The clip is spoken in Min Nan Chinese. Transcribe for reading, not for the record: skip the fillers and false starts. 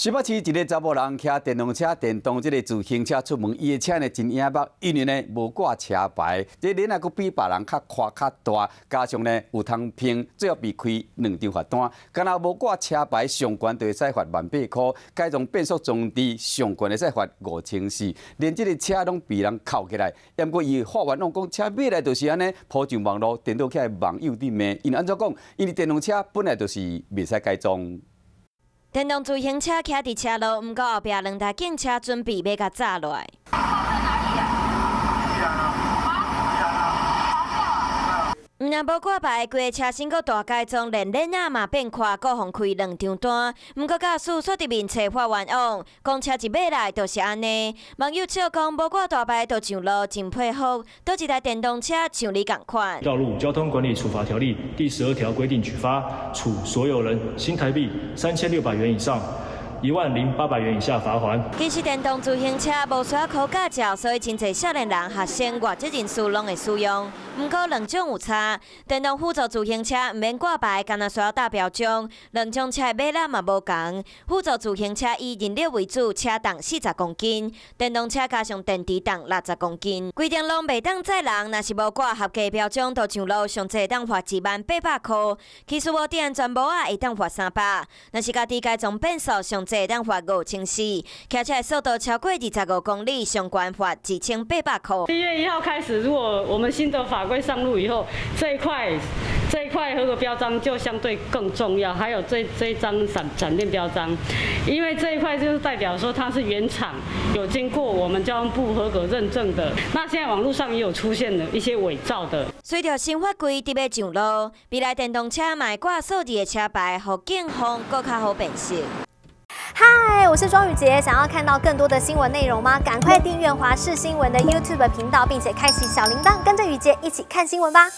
新北市一个查某人騎電動車、電動這个自行車出門，伊的車呢真野目，因為呢無掛車牌，這輪仔閣比別人較寬較大，加上呢有通評，最後被開兩張罰單。敢若無掛車牌，上懸就會使罰18,000塊；改裝變速裝置，上懸會使罰5400，連這个車攏被人扣起來。毋過伊法院攏講車買來就是按呢，鋪上網路，顛倒起來網友佇罵，𪜶按怎講？因為電動車本來就是袂使改裝。電動自行車騎佇車路，毋過後壁兩台警車準備欲共紮落來。在哪裡啊？毋但無掛牌，規个車身閣大改裝，連輪仔嘛變寬，閣予開兩張單。毋過駕駛煞佇面冊發冤枉，講車一買來就是按呢。網友笑講，無掛大牌就上路真佩服，佗一台電動車像你仝款。道路交通管理處罰條例第12條規定舉發，處所有人新台幣3600元以上10,800元以下罰鍰。其實電動自行車無需要考駕照，所以真濟少年人、學生、外籍人士攏會使用。毋過兩種有差，電動輔助自行車毋免掛牌，干焦需要打標章。兩種車的馬力嘛無仝。輔助自行車以人力為主，車重40公斤；電動車加上電池重60公斤。規定攏袂當載人，若是無掛合格標章，就上路上濟會當罰10,800塊。其實無戴安全帽仔會當罰300。若是家己改裝變速，上濟會當罰5400。騎車的速度超過25公里，上懸罰1800塊。7月1號開始，如果我們新的法規上路以後，這一塊合格標章就相對更重要，還有這一張閃電標章，因為這一塊就是代表說它是原廠有經過我們交通部合格認證的。那現在網絡上也有出現了一些偽造的。隨著新法規佇欲上路，未來電動車嘛會掛數字的車牌，予警方閣較好辨識。嗨，我是莊宇傑，想要看到更多的新聞內容嗎？趕快訂閱華視新聞的 YouTube 頻道，並且開啟小鈴鐺，跟着宇傑一起看新聞吧。